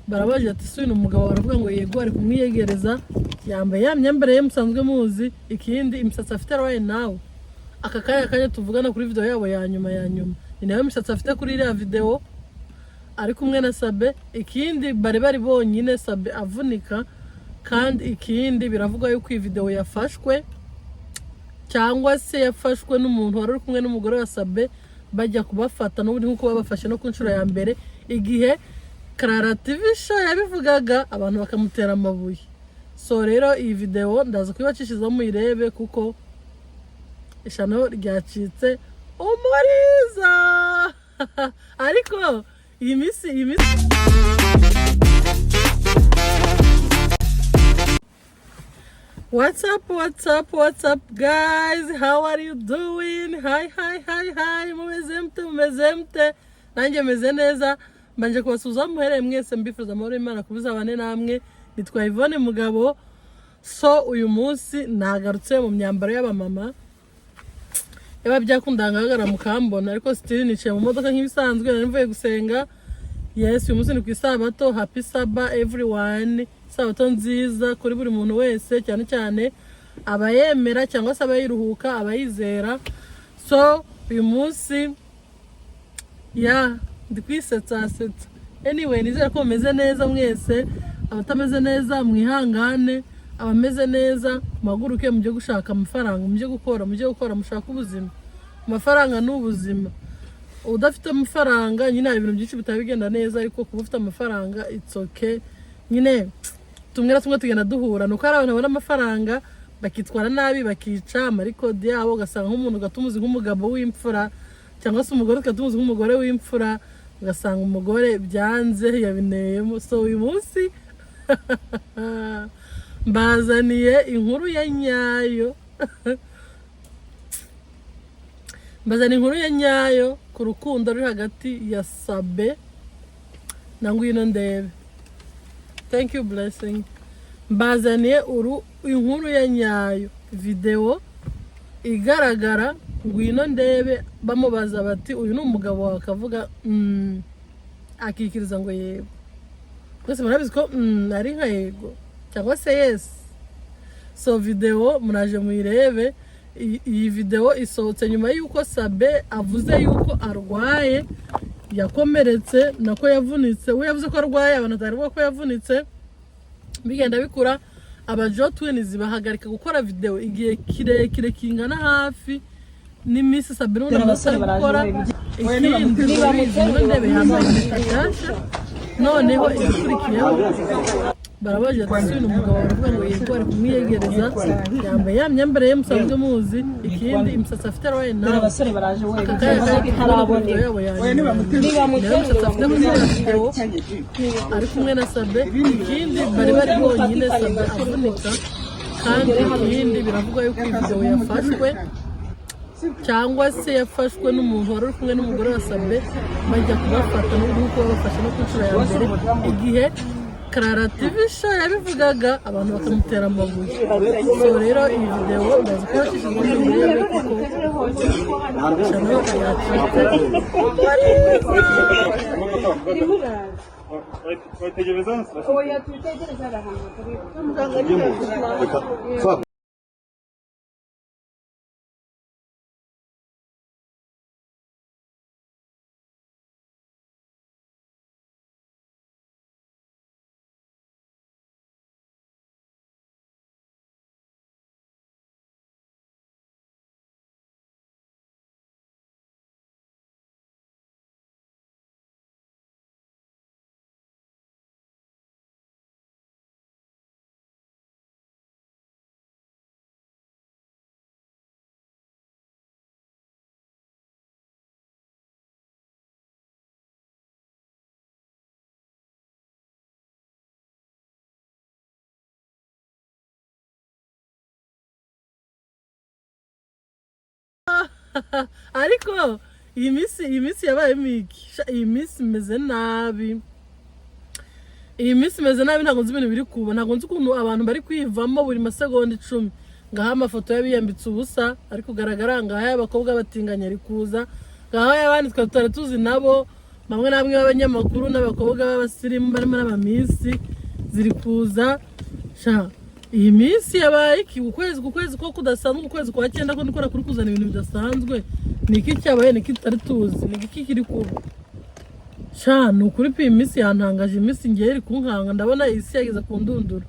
Barabaje ati: "Si uyu ni umugabo?" Baravuga ngo yego, ari kumwiyegereza, yambaye ya myambarire ye musanzwe muzi. Ikindi, imisatsi afite right now, aka kanya tuvugana, kuri video yabo ya nyuma ya nyuma, ni nayo misatsi afite kuri iriya video ari kumwe na Sabe. Ikindi, bari bonyine, Sabe avunika. Kandi ikindi, biravugwa yuko iyi video yafashwe cyangwa se yafashwe n'umuntu wari uri kumwe n'umugore wa Sabe, bajya kubafata n'ubundi nk'uko babafashe no ku nshuro ya mbere, igihe Clara TV Show yabivugaga, abantu bakamutera amabuye. So rero iyi video ndaza kuyibacishizaho muyirebe, kuko ishano ryacitse umurizo. Ariko iyi minsi What's up, what's up, what's up, guys? How are you doing? Hi, hi, hi, hi. Mumeze mute, mumeze mute? Nanjye meze neza. Mbanje kubasuhuza aho muhereye mwese, mbifuza amahoro y'Imana kubuzabane namwe. Nitwa Yvonne Mugabo. So uyu munsi nagarutse mu myambaro y'abamama. Yaba byakunda ngahagarara mukambona, ariko still nicaye mu modoka nk'ibisanzwe, nari mvuye gusenga. Yes, uyu munsi ni ku Isabato. Happy Sabbath, everyone. Isabato nziza kuri buri muntu wese, cyane cyane abayemera cyangwa se abayiruhuka, abayizera. So uyu munsi ya ndi kwisetsasetsa. Anyway, nizere ko mumeze neza mwese. Abatameze neza mwihangane, abameze neza muhaguruke mujye gushaka amafaranga, mujye gukora, mujye gukora, mushake ubuzima. Amafaranga ni ubuzima. Udafite amafaranga nyine hari ibintu byinshi bitaba bigenda neza, ariko kuba ufite amafaranga, it's okay nyine. Tumwe na tumwe tugenda duhura ni uko hari abantu babona amafaranga bakitwara nabi, bakica amarecord yabo. Ugasanga nk'umuntu ugatumuzi nk'umugabo w'imfura, cyangwa se umugore tukaba nk'umugore w'imfura, ugasanga umugore byanze yabineyemo. So uyu munsi mbazaniye inkuru ya nyayo, mbazaniye inkuru ya nyayo ku rukundo ruri hagati ya Sabe na Ngwino Ndebe. Thank you, Blessing. Mbazaniye uru inkuru ya nyayo, videwo igaragara Ngwino Ndebe bamubaza bati: "Uyu ni umugabo wawe?" Akavuga akikiriza ngo yego. Mwese murabizi ko ari nka yego cyangwa se yes. So videwo muraje muyirebe. Iyi videwo isohotse nyuma y'uko Sabe avuze yuko arwaye, yakomeretse, nako yavunitse. We yavuze ko arwaye, abantu batari ko yavunitse. Bigenda bikura, aba Jo Twins bahagarika gukora videwo igihe kirekire kingana hafi n'iminsi Sabe n'ubundi Dore abasore amaze gukora. baraje. Ikindi, murabizi, Ngwino Ndebe yambaye impeta nshyashya. Noneho igikurikiyeho, barabaje ati: "Si uyu ni umugabo wawe?" Baravuga ngo yego, ari kumwiyegereza, yambaye ya myambarire ye musanzwe muzi. Ikindi, imisatsi afite right Dore now, abasore baraje we. aka kanya imodoka itaraboneka. yabo ya nyuma, nayo imisatsi afite kuri iriya videwo ari kumwe na Sabe. Ikindi, bari bonyine, Sabe avunika. Kandi ikindi, biravugwa yuko iyi videwo yafashwe cyangwa se yafashwe n'umuntu wari uri kumwe n'umugore wa Sabe, bajya kubafata n'ubundi nk'uko babafashe no ku nshuro ya mbere, igihe Clara TV Show yabivugaga, abantu bakamutera amabuye. So rero iyi videwo ndaza kubacishijwe muyirebe, kuko ishano yacitse umurizo. Witegereza. Oya, tubitegereze ahantu turi. Reka fa. Ariko iyi minsi yabayemo iki? Sha, iyi minsi imeze nabi, iyi minsi imeze nabi. Ntabwo nzi ibintu biri kuba, ntabwo nzi ukuntu abantu bari kwivamo buri masegonda 10. Ngaho amafoto y'abiyambitse ubusa ari kugaragara, ngaho ay'abakobwa batinganya ari kuza, ngaho ay'abandi twe tutari tuzi nabo. Bamwe na bamwe b'abanyamakuru n'abakobwa b'abasirimu barimo n'aba miss ziri kuza. Sha, iyi minsi yabaye iki? Ukwezi, ku kwezi ko kudasanzwe, ukwezi kwa cyenda ko ndikora kuri kuzana ibintu bidasanzwe. Ni iki cyabaye? Ni iki tutari tuzi? Ni iki kiri kuba? Sha, ni ukuri pe, iyi minsi yantangaje. Iminsi ngiye iri kunkanga, ndabona isi yageze ku ndunduro.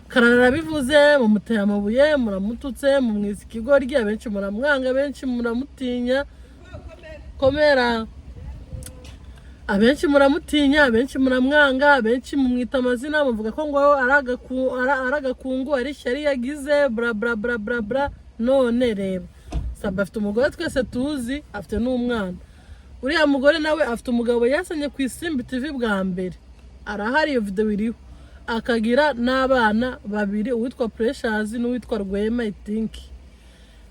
Karara arabivuze, mumuteye amabuye, muramututse, mumwisa ikigoryi, abenshi muramwanga, abenshi muramutinya. Komera. Abenshi muramutinya, abenshi muramwanga, abenshi mumwita amazina, muvuga ko ngo ari agakungu, ari ishyari yagize, bla bla bla bla bla. None reba, Sabe afite umugore twese tuzi, afite n'umwana. Uriya mugore nawe afite umugabo yasanye ku Isimbi TV bwa mbere, arahari, iyo video iriho, akagira n'abana babiri, uwitwa Precious n'uwitwa Rwema, I think.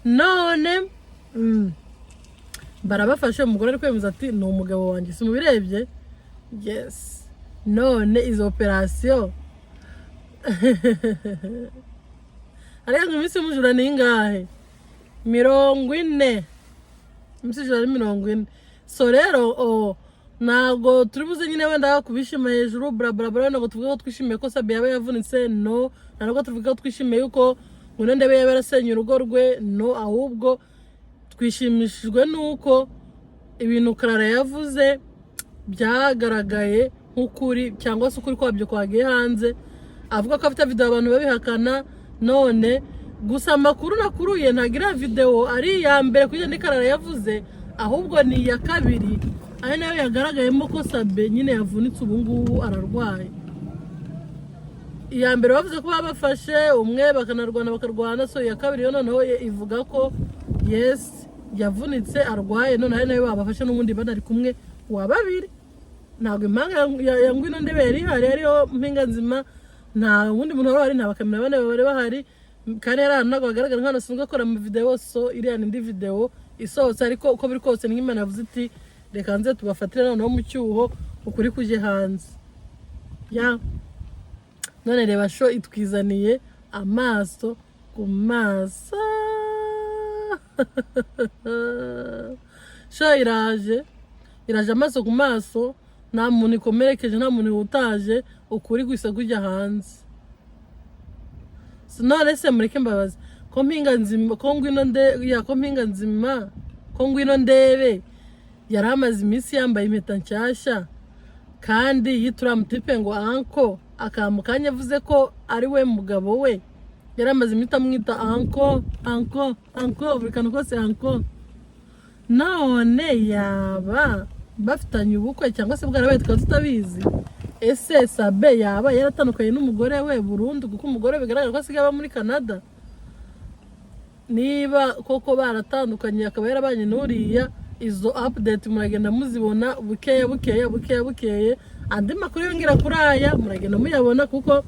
None barabafashe, umugore ari kwemeza ati ni umugabo wanjye, si mubirebye? Yes. None izo operasiyo hariya ngo iminsi y'umujura ni ingahe? 40. Iminsi y'ijana ni 40. So rero ntabwo turi buze nyine wenda kubishima hejuru, bla bla bla. Ntabwo tuvuga ko twishimiye ko Sabe yaba yavunitse, no. Ntabwo tuvuga ko twishimiye yuko ngo Ndebe yaba yarasenye urugo rwe, no. Ahubwo twishimishijwe nuko ibintu Karara yavuze byagaragaye nk'ukuri, cyangwa se ukuri kwabyo kwagiye hanze, avuga ko afite video, abantu babihakana. None gusa amakuru nakuruye, ntabwo iriya video ari iya mbere kuri ni Karara yavuze, ahubwo ni iya kabiri, ari nayo yagaragayemo ko Sabe nyine yavunitse, ubu ngubu ararwaye. Iya mbere bavuze ko babafashe umwe bakanarwana bakarwana. So iya kabiri yo noneho ivuga ko yes, yavunitse, arwaye, none ari nayo babafashe n'ubundi banari kumwe wa babiri. Ntabwo impanga ya Ngwino Ndebe yari ihari, ariyo Mpinga Nzima. Nta wundi muntu wari uhari, nta bakamera bane bari bahari, kandi yari ahantu ntabwo hagaragara nk'ahantu basanzwe bakora amavidewo. So iriya ni indi videwo isohotse, ariko uko biri kose ni nk'Imana yavuze iti reka nze tubafatire noneho mu cyuho, ukuri kujye hanze ya. None reba, show itwizaniye amaso ku maso. Show iraje, iraje amaso ku maso, nta muntu ikomerekeje, nta muntu ihutaje, ukuri gusa kujya hanze. None se mureke mbabaze, ko Mpinga Nzima, ko Ngwino nde ya, ko Mpinga Nzima, ko Ngwino Ndebe yari amaze iminsi yambaye impeta nshyashya, kandi yitura mutipe ngo uncle, akamu kanya avuze ko ari we mugabo we, yari amaze iminsi amwita uncle, uncle, uncle, buri kantu kose uncle. None yaba bafitanye ubukwe cyangwa se bwarabaye tukaba tutabizi? Ese Sabe yaba yaratandukanye n'umugore we burundu? Kuko umugore bigaragara ko asigaye aba muri Canada. Niba koko baratandukanye akaba yarabanye n'uriya, izo update muragenda muzibona bukeya bukeya bukeya bukeye. Andi makuru yongera kuri aya muragenda muyabona, kuko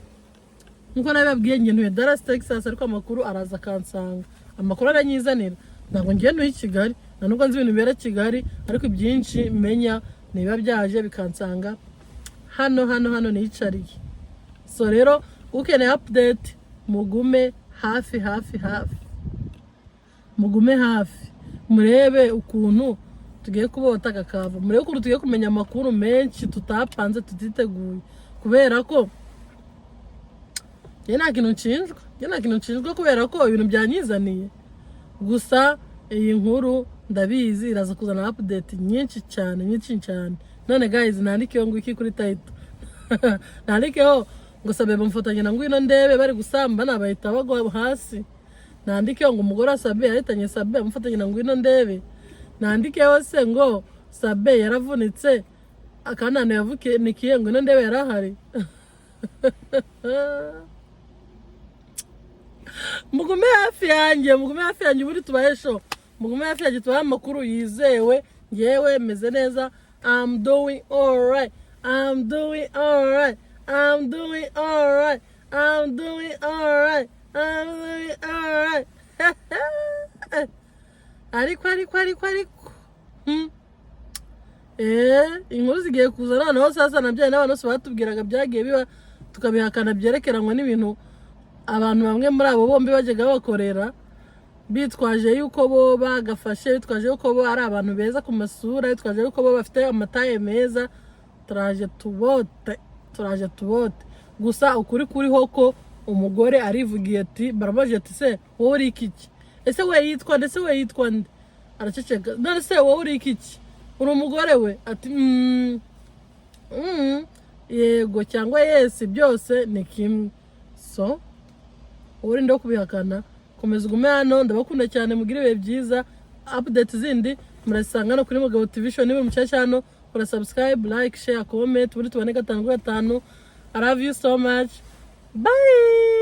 nkuko nabibabwiye, njye ntuye Dallas, Texas, ariko amakuru araza akansanga, amakuru aranyizanira. Ntabwo ngiye ntuye i Kigali, nta nubwo nzi ibintu bibera Kigali, ariko ibyinshi menya niba byaje bikansanga hano hano hano nicariye. So rero ukeneye update, mugume hafi hafi hafi, mugume hafi, murebe ukuntu tugiye kubota kakava, murebe ukuntu tugiye kumenya amakuru menshi tutapanze, tutiteguye, kubera ko njye nta kintu nshinjwa, njye nta kintu nshinjwa, kubera ko ibintu byanyizaniye. Gusa iyi nkuru ndabizi iraza kuzana update nyinshi cyane, nyinshi cyane. None guys, nandikeho ngo iki kuri title? Nandikeho ngo Sabe bamufatanye na Ngwino Ndebe bari gusambana bahita bagwa hasi? Nandikeho ngo umugore wa Sabe yahitanye Sabe amufatanye na Ngwino Ndebe? Nandikeho se ngo Sabe yaravunitse akandi hantu yavunikiye, Ngwino Ndebe yarahari? Mugume hafi yanjye, mugume hafi yanjye, ubundi tubahe show. Mugume hafi yanjye, tubahe amakuru yizewe. Ngewe meze neza, I'm doing alright, I'm doing alright, I'm doing alright, I'm doing alright, I'm doing alright. Ariko inkuru zigiye kuza noneho sasa. Nabyaye n'abantu bose batubwiraga byagiye biba tukabihakana, byerekeranywe n'ibintu abantu bamwe muri abo bombi bajyaga bakorera. Bitwaje yuko bo bagafashe, bitwaje yuko bo ari abantu beza ku masura, bitwaje yuko bo bafite amataye meza. Turaje tubote, turaje tubote. Gusa ukuri kuriho ko umugore arivugiye ati, baramubajije ati: "Se wowe uri iki?" "Ese we yitwa nde? Se we yitwa nde?" Araceceka. "None se wowe uri iki? Uri umugore we?" Ati: Yego cyangwa yes, byose ni kimwe." So ubu ndo kubihakana. Komeza ugume hano, ndabakunda cyane, mugire ibihe byiza. Update zindi murazisanga hano kuri Mugabo TV Show. Niba mushyashya hano, kora subscribe, like, share, comment, ubundi tubane gatanu kuri gatanu. I love you so much, bye.